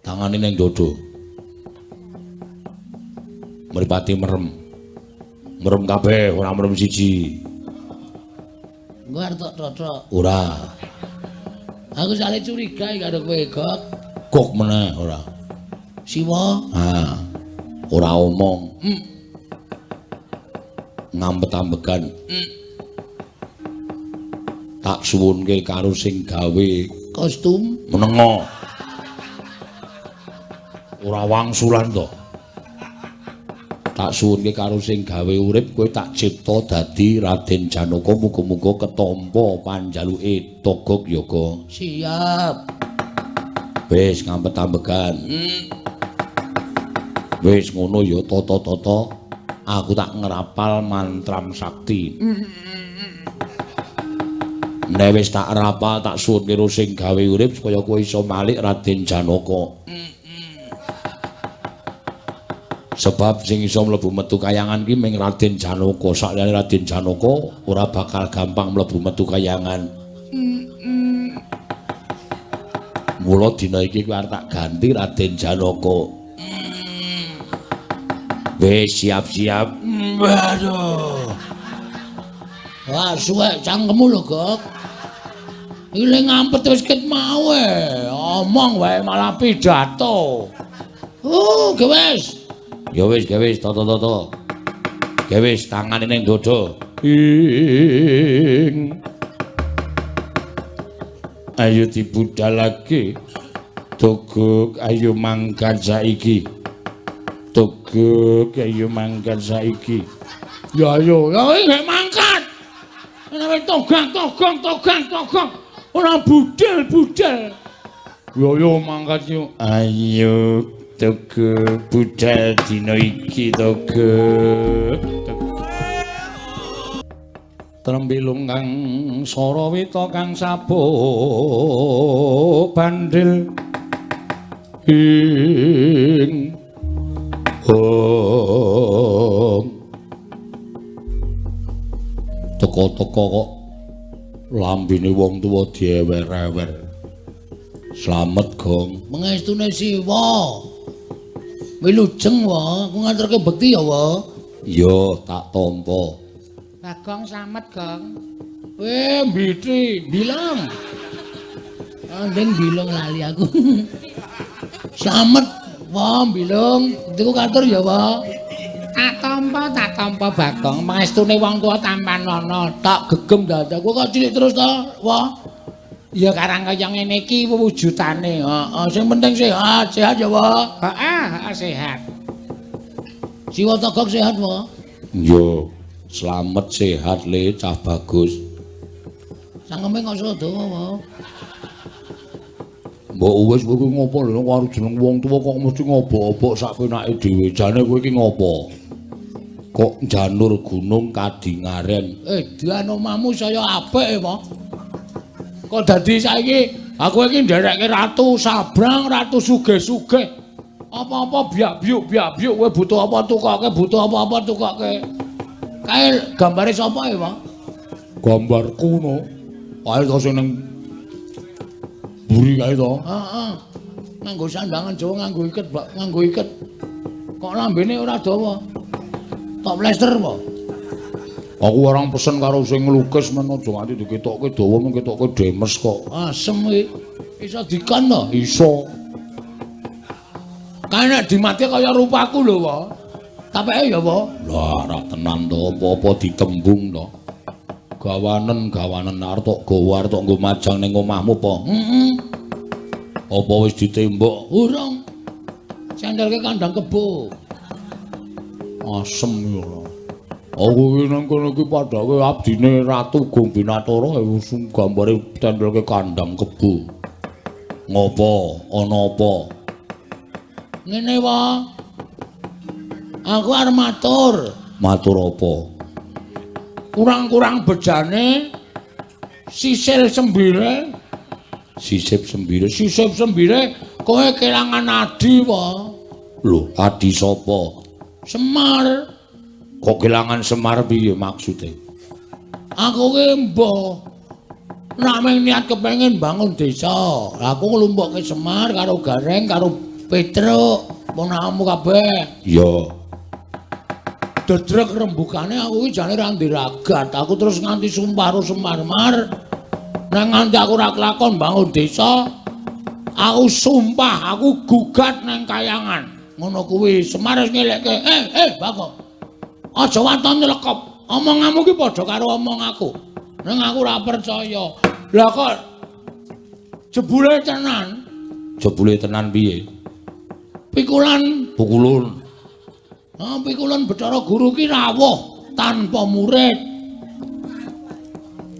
Tangane ning dada. Mripate merem. Merem kabeh, ora merem siji. Engko arep tok tothok. Ora. Aku sale curiga iki karo kowe, Gok. Gok meneh ora. Siwa. Ha. Ora omong. Ngampet-ambegan. Tak suwunke karo sing gawe kostum menengo. Ora wangsulan to. Tak suwunke karo sing gawe urip kowe tak cipta dadi Raden Janaka, muga-muga ketampa panjaluke Togog Yoga. Siap. Wis ngampet-ambegan. Wis ngono ya tata-tata, aku tak ngrapal mantram sakti. Nek wis tak rapal tak suwunke karo sing gawe urip supaya kowe iso malik Raden Janaka. Sebab sing iso mlebu metu kayangan ki ming Raden Janaka. Sakliyane Raden Janaka ora bakal gampang mlebu metu kayangan. Mula dina iki kowe arep tak ganti Raden Janaka. Wis siap-siap. Waduh. Wah, suwek cangkemmu lho, Gok. Iki le ngampet wis ket mau e. Omong wae malah pidato. Oh, ge wis. Ya wis, ge wis, tata-tata. Ge wis, tangane ning dada. Ing. Ayo dibudalake. Togog ayo mangkat saiki. Togog ayo mangkat saiki. Ya ayo, ya nggih mangkat. Ora togang togang togang togang. Ora budal budal. Ya ayo mangkat yo. Ayo Togog budal dina iki Togog. Trembilung kang sarawita kang sabuk bandil ing hong. Teko-teko kok lambene wong tuwa diewer-ewer. Slamet, Gong. Mengestune Siwa. Wilujeng, wa. Aku nganterke bekti ya, wa. Iya, tak tampa. Bagong slamet, Gong. Mbiti, bilang. Andeng bilung lali aku. Slamet, wa, bilung. Bektiku katur ya, wa. Tak tampa Bagong. Mangestune wong tuwa tampanana. Tak gegem dadaku kok cilik terus to, wa. Ya karang kaya ngene iki wujudane. Heeh, sing penting sehat, sehat ya, wa. Heeh, sehat. Siwa Togog sehat, wa. Yo, slamet sehat le cah bagus. Cangkeme kok iso dawa, wa. Mbok wis kowe iki ngopo lho karo jeneng wong tuwa kok mesti ngobok-obok sak penake dhewe. Jane kowe iki ngopo? Kok janur gunung kadingaren. Dian omahmu saya apik, wa. Kok dadi saiki aku iki nderekke ratu sabrang, ratu sugih-sugih. Apa-apa biak-biuk biak-biuk kowe butuh apa tukoke, butuh apa-apa tukoke. Kae gambare sapa ya, Pak? Gambarku no. Kae to sing ning mburi kae to. Heeh. Nganggo sandangan Jawa, nganggo iket, Pak, nganggo iket. Kok lambene ora dawa? Tok plester apa? Aku orang pesen karo sing nglukis men aja nganti diketokke dawa men ketokke demes kok. Asem iki. Iso dikon to? Iso. Kae nek dimati kaya rupaku lho, Pak. Tapeke ya, Pak. Lah, ora tenan to, apa-apa ditembung to. Gawanen, gawanen arep tok gawa arep tok nggo majang ning omahmu apa? Heeh. Apa wis ditembok? Urung. Sendelke kandang kebo. Asem ya ora. Aku iki nang kono iki padake abdine Ratu Gombinatara wis gambare tendelke kandang kebo. Ngopo? Ana apa? Ngene, Pak. Aku arep matur. Matur apa? Kurang-kurang bejane sisil sembire, sisip sembire, sisip sembire kowe kelangan adi, Pak. Lho, adi sapa? Semar. Kok kelangan Semar piye maksude? Aku ki mbah nek mung niat kepengin bangun desa. Aku nglumpukke Semar karo Gareng karo Petruk, ponakanmu kabeh. Iya. Dedrek rembugane aku iki jane ora ndiragat. Aku terus nganti sumpah karo Semar Mar. Nek nganti aku ora kelakon bangun desa, aku sumpah aku gugat nang kayangan. Ngono kuwi Semar wis ngelekke, Bagong. Aja waton nyelekop. Omonganmu ki padha karo omong aku. Ning aku ora percaya. Lah kok jebule tenan? Jebule tenan piye? Pikulan pukulun. Ah, pikulan Bathara Guru ki rawuh tanpa murid.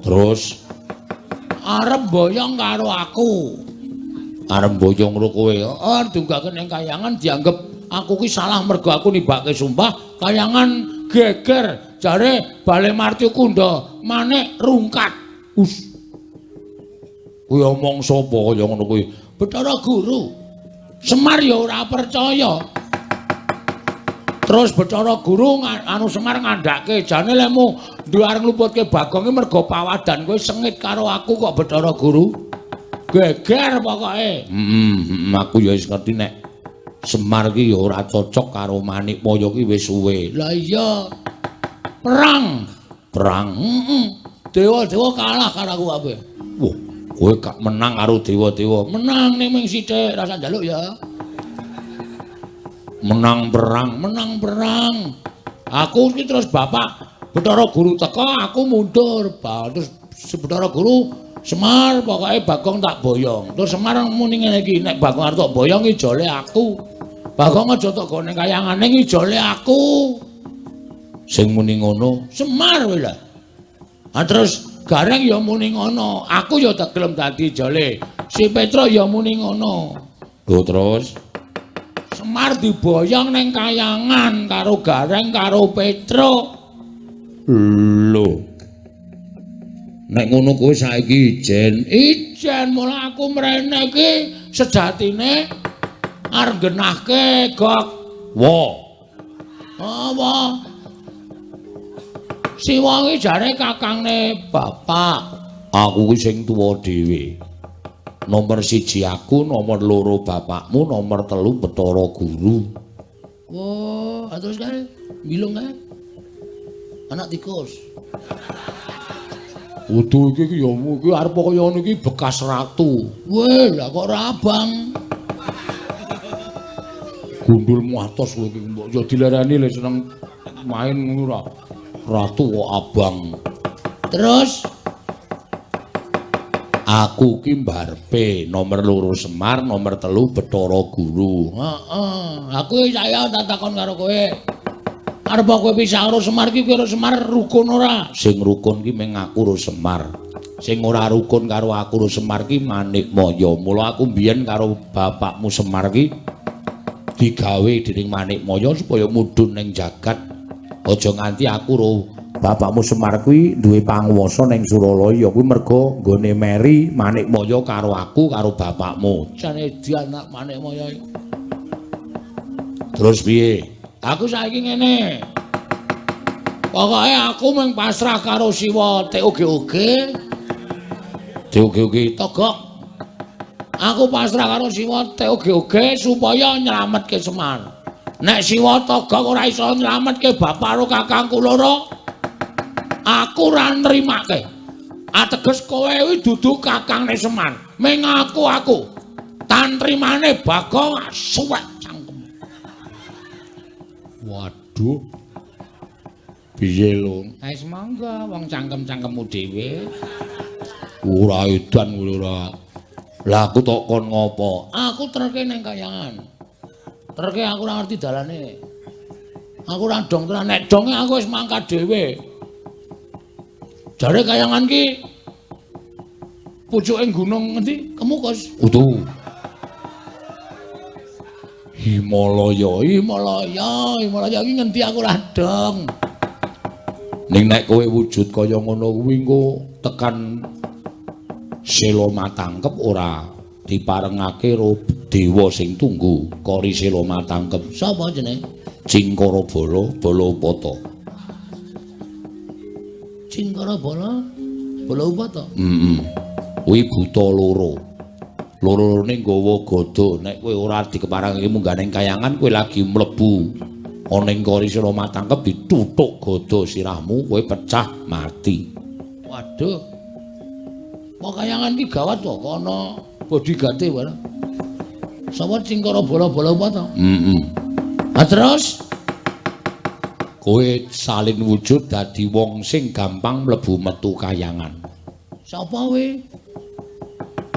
Terus arep boyong karo aku. Arep boyong karo kowe? Heeh, dunggake ning kayangan dianggep aku ki salah mergo aku nimbake sumpah. Kayangan geger jare Bale Marti Kunda manik rungkat. Us. Kuwi omong sapa kaya ngono kuwi? Bathara Guru. Semar ya ora percaya. Terus Bathara Guru anu Semar ngandhake jane lemu duwe arep ngluputke Bagong ki mergo pawadan kowe sengit karo aku kok Bathara Guru. Geger pokoke. Aku ya wis ngerti nek Semar ki ya ora cocok karo Manikmaya ki wis suwe. Lah iya. Perang. Perang. Heeh. Dewa-dewa kalah karo aku kabeh. Wah, kowe gak menang karo dewa-dewa. Menang ning ming sithik, rasa njaluk ya. Menang perang, menang perang. Aku iki terus bapak Bathara Guru teko, aku mundur. Terus Bathara Guru Semar pokoke Bagong tak boyong. Terus Semar muni ngene iki, nek Bagong arep tak boyong ijole aku. Bagong aja tok gone kayangane ijole aku. Sing muni ngono Semar kowe lho. Ah terus Gareng ya muni ngono, aku ya tak gelem dadi ijole. Si Petruk ya muni ngono. Lho terus Semar diboyong ning kayangan karo Gareng karo Petruk. Lho. Nek ngono kowe saiki ijen. Ijen mula aku mrene iki sejatine arep nggenahke gok. Wa. Apa? Siwa iki jare kakangne bapak. Aku ki sing tuwa dhewe. Nomor 1 aku, nomor 2 bapakmu, nomor 3 Bathara Guru. Wah, terus kae bilung kae. Anak tikus. Kudu iki ya iki arep kaya ngono iki bekas ratu. Weh, lah kok ora abang. Gundulmu atos kowe iki mbok ya dilereni le seneng main ngono ora. Ratu kok abang. Terus aku ki mbarpe nomor 2 Semar, nomor 3 Bathara Guru. Heeh, aku saya tak takon karo kowe. Arep kowe pisah karo Semar ki kowe karo Semar rukun ora? Sing rukun ki mung aku karo Semar. Sing ora rukun karo aku karo Semar ki Manikmaya. Mula aku mbiyen karo bapakmu Semar ki digawe dening Manikmaya supaya mudhun ning jagat. Aja nganti aku karo bapakmu Semar kuwi duwe panguwasa ning Suralaya kuwi mergo nggone meri Manikmaya karo aku karo bapakmu. Jane anak Manikmaya. Terus piye? Aku saiki ngene. Pokoke aku mung pasrah karo Siwa TOGOG. TOGOG Togok. Aku pasrah karo Siwa TOGOG supaya nyelametke Semar. Nek Siwa Togok ora iso nyelametke bapak karo kakangku loro, aku ora nrimake. Ateges kowe kuwi dudu kakangne Semar. Ming aku. Tantrimane Bagong suwek cangkem. Waduh. Piye lho? Wis monggo wong cangkem-cangkemmu dhewe. Ora edan kowe ora. Lah aku tok kon ngopo? Aku terke ning kayangan. Terke aku ora ngerti dalane. Aku ora dong tenan. Nek donge aku wis mangkat dhewe. Jare kayangan ki pucuke gunung ngendi? Kemukus. Utuh. Himalaya, Himalaya, Himalaya ki ngendi aku ora dong. Ning nek kowe wujud kaya ngono kuwi engko tekan Sela Matangkep ora diparengake karo dewa sing tunggu kori Sela Matangkep. Sapa jenenge? Cingkara Bala, Bala Upata. Cingkara Bala, Bala Upata. Heeh. Kuwi buta loro. Loro-lorone nggawa gada. Nek kowe ora dikeparengake munggah ning kayangan, kowe lagi mlebu ana ing Karisana matangkep dituthuk gada sirahmu, kowe pecah mati. Waduh. Kok kayangan iki gawat to, kok ana bodyguarde barang. Sapa cingkara bola-bola apa to? Heeh. Ha terus kowe salin wujud dadi wong sing gampang mlebu metu kayangan. Sapa kowe?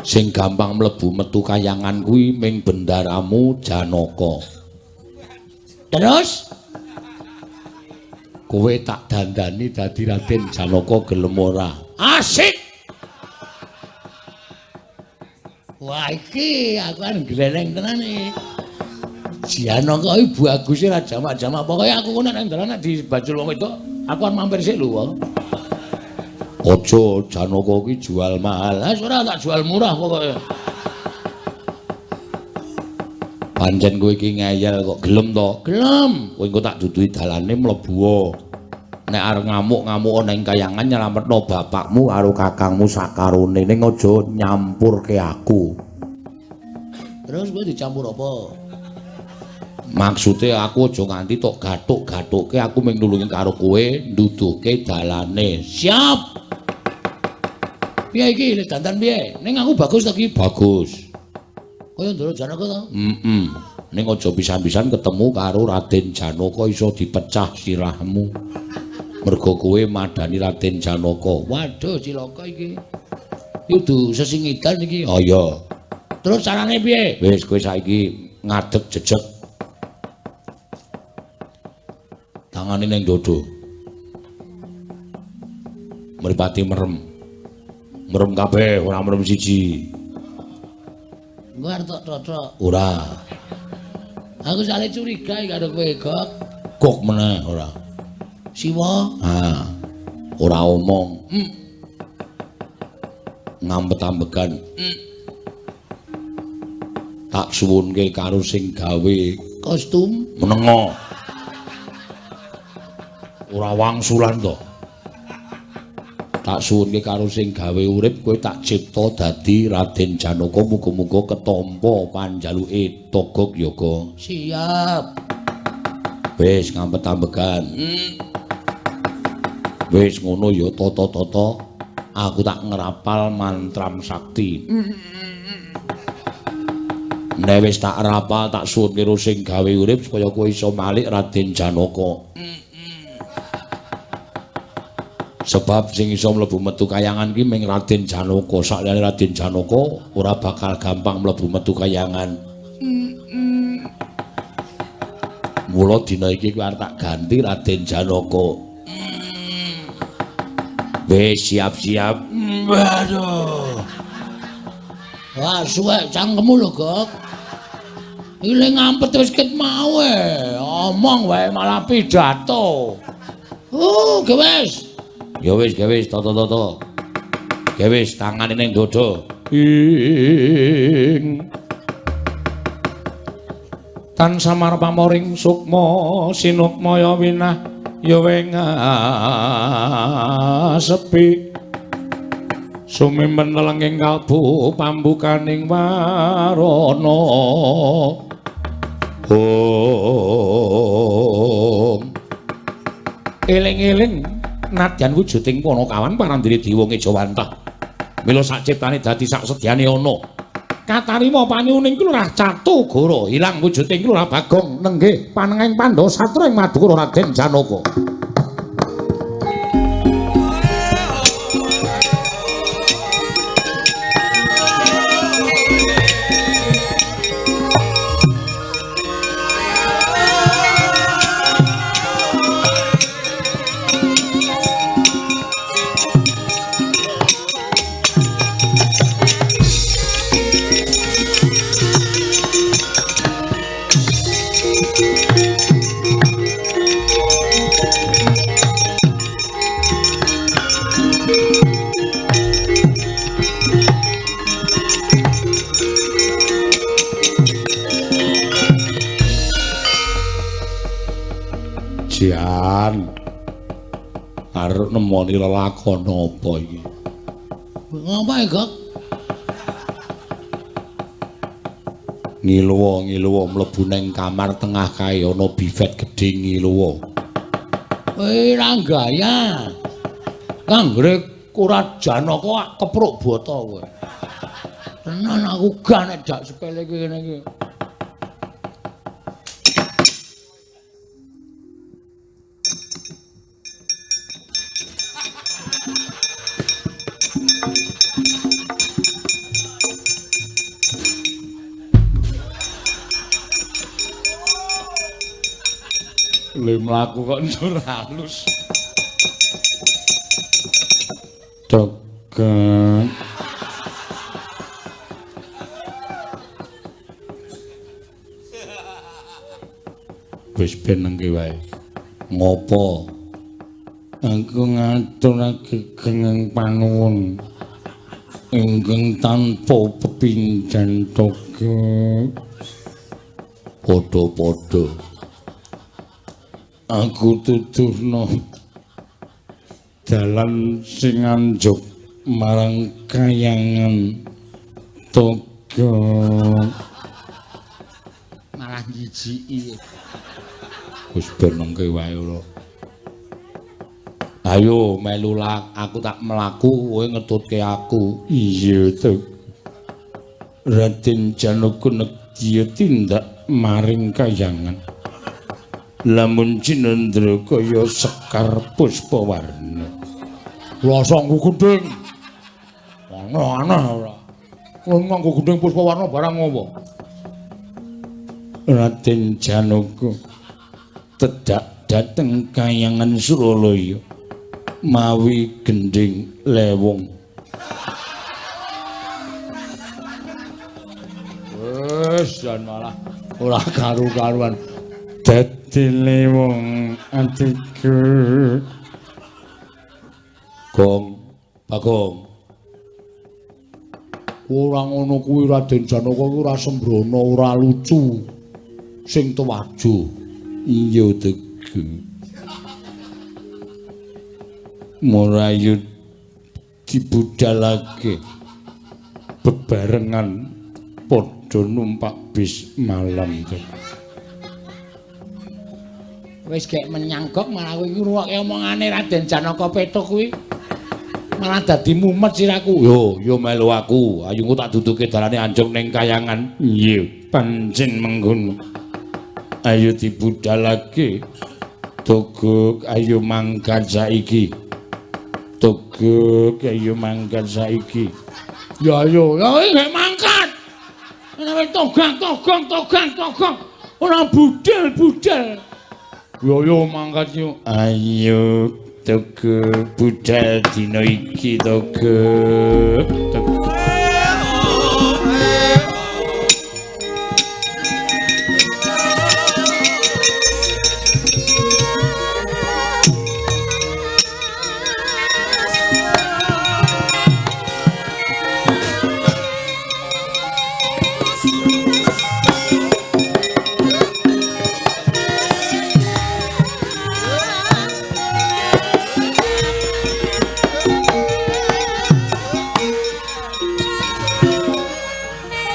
Sing gampang mlebu metu kayangan kuwi ming bendaramu Janaka. Terus kowe tak dandani dadi Raden Janaka gelem ora? Asik. Wah iki aku kan gleneng tenan iki. Janaka iki baguse ra jamak-jamak. Pokoke aku ku nek nang dalan nek dibajul wong wedok, aku kan mampir sik lho wae. Aja Janaka ki jual mahal. Lah ora tak jual murah pokoke. Pancen kowe iki ngeyel kok gelem to? Gelem. Kowe engko tak duduhi dalane mlebu. Nek arep ngamuk-ngamuk ning kayangan nyelametno bapakmu karo kakangmu sakarone, ning aja nyampurke aku. Terus kowe dicampur apa? Maksude aku aja nganti tok gathuk-gathukke, aku mung nulungi karo kowe nduduhke dalane. Siap. Piye iki le dandan piye? Ning aku bagus to iki? Bagus. Kaya Ndara Janaka to? Heeh. Ning aja pisan-pisan ketemu karo Raden Janaka iso dipecah sirahmu. Mergo kowe madani Raden Janaka. Waduh cilaka iki. Iki kudu sesingidan iki. Oh iya. Terus carane piye? Wis kowe saiki ngadeg jejeg. Tangane ning dodo. Mripate merem. Merem kabeh, ora merem siji. Engko arep tok totok. Ora. Aku sale curiga iki karo kowe, Gok. Gok meneh ora. Siwa. Ha. Ora omong. Ngampet-ambegan. Tak suwunke karo sing gawe kostum menengo. Ora wangsulan to. Tak suwunke karo sing gawe urip kowe tak cipta dadi Raden Janaka, muga-muga ketampa panjaluke Togog Yoga. Siap. Wis ngampet-ambegan. Wis ngono ya tata-tata aku tak ngrapal mantram sakti. Nek wis tak rapal tak suwunke karo sing gawe urip supaya kowe iso malik Raden Janaka. Sebab sing iso mlebu metu kayangan ki ming Raden Janaka. Sakliyane Raden Janaka ora bakal gampang mlebu metu kayangan. Mula dina iki kowe arep tak ganti Raden Janaka. Wis siap-siap. Waduh. Wah, suwek cangkemmu lho, Gok. Iki le ngampet wis ket mau e. Omong wae malah pidato. Oh, ge wis. Ya wis, ge wis, toto-toto. Ge wis, tangane ning dodo. Ing tan samar pamoring sukma sinukmaya winah ya sepi sumimpen lelenging kalbu pambukaning warana. Om eling-eling nadyan wujuding Panakawan parandene dewa ngejawantah. Mila sak ciptane dadi sak sedyane ana. Katarima panyuning Lurah Catugara ilang wujuding Lurah Bagong nenggih panengahing Pandhawa satra ing Madukara Raden Janaka. Jan arep nemoni lelakon apa iki? Ngapa ya, Gok? Ngiluwa ngiluwa mlebu ning kamar tengah kae ana bifet gedhe ngiluwa. Kowe ra gaya. Kanggre ora Janaka kepruk bata kowe. Tenan aku gak nek jak sepele iki ngene iki. Le mlaku kok njur halus. Togeng. Wis ben nengke wae. Ngopo? Aku ngaturake kenging panuwun ingkang tanpa pepindhan togeng. Padha-padha. Aku tuduhno dalan sing anjuk marang kayangan togeng. Malah jijiki. Wis ben nengke wae ora. Ayo melu lak, aku tak mlaku kowe ngetutke aku. Iya to. Raden Janaka nedya tindak maring kayangan. Lamun cinendra kaya sekar puspawarna. Rasa nggo gendhing. Aneh-aneh ora. Kowe nganggo gendhing puspawarna barang ngopo? Raden Janaka tedak dhateng kayangan Suralaya mawi gendhing lewung. Wis jan malah ora karu-karuan. Dadi lewung atiku. Gong, Bagong. Ora ngono kuwi Raden Janaka kuwi ora sembrono, ora lucu. Sing tuwaju. Iya tegu. Murayu dibudalake bebarengan padha numpak bis malam to. Wis gek menyanggok malah kowe ngrungokke omongane Raden Janaka Petuk kuwi. Malah dadi mumet siraku. Yo, yo melu aku. Ayo engko tak duduke dalane anjung ning kayangan. Iya, pancen mengkono. Ayo dibudalake. Togok ayo mangkat saiki. Togok ayo mangkat saiki. Ya ayo, ya gek mangkat. Ora togang togang togang togang. Ora budal budal. Yo yo mangkat yo. Ayo togok budal dina iki togok. Togok.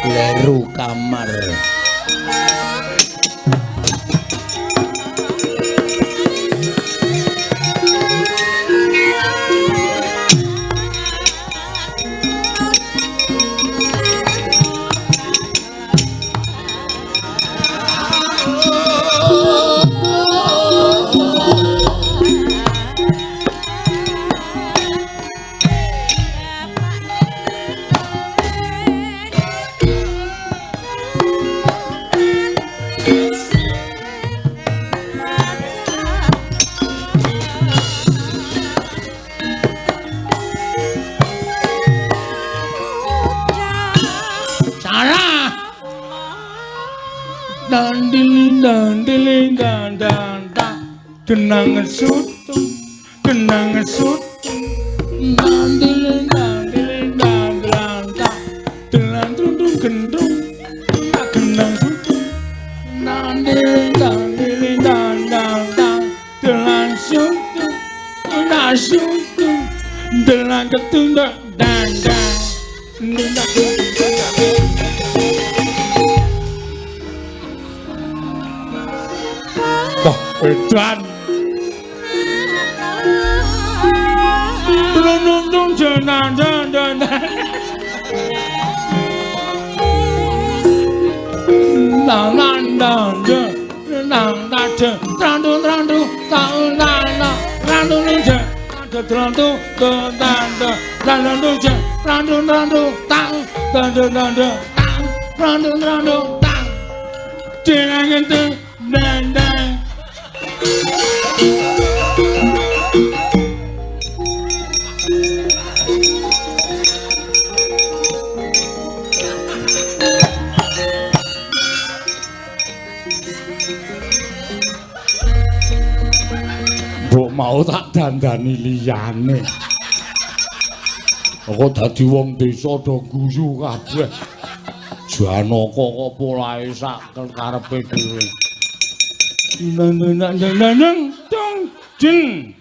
Kleru kamar. Kenangan sutung, kenangan sutung, nandilin nandilin nandilanta, delan trundung gendrung, tak kenang sutung, nandilin nandilin nandanta, delan sutung, tak sutung, delan ketundak dandan, dandan. Edan. Trunung jenan jenan. Nang nang nang nang nang trandu trandu tang nang nang trandu nje trandu tang trandu nje trandu trandu tang trandu trandu tang trandu trandu tang jeneng nang nang. Mbok mau tak dandani liyane. Kok dadi wong desa do guyu kabeh. Janaka kok polahe sak karepe dhewe. Nang nang nang tung jen.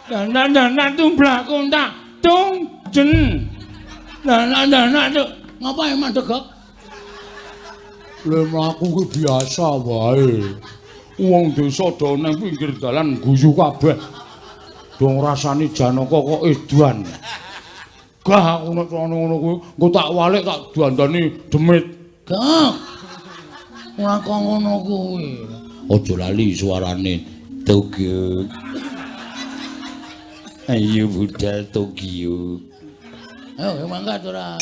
Nang nang nang tumblak kontak tung jen. Nang nang nang ngapa emang degok? Le mlaku kuwi biasa wae. Wong desa do nang pinggir dalan guyu kabeh. Do ngrasani Janaka kok edan. Gah aku nek ngono kuwi, engko tak walik tak dandani demit. Gah. Ora kok ngono kuwi. Aja lali suarane Tokyo. Ayo budal Tokyo. Ayo mangkat ora.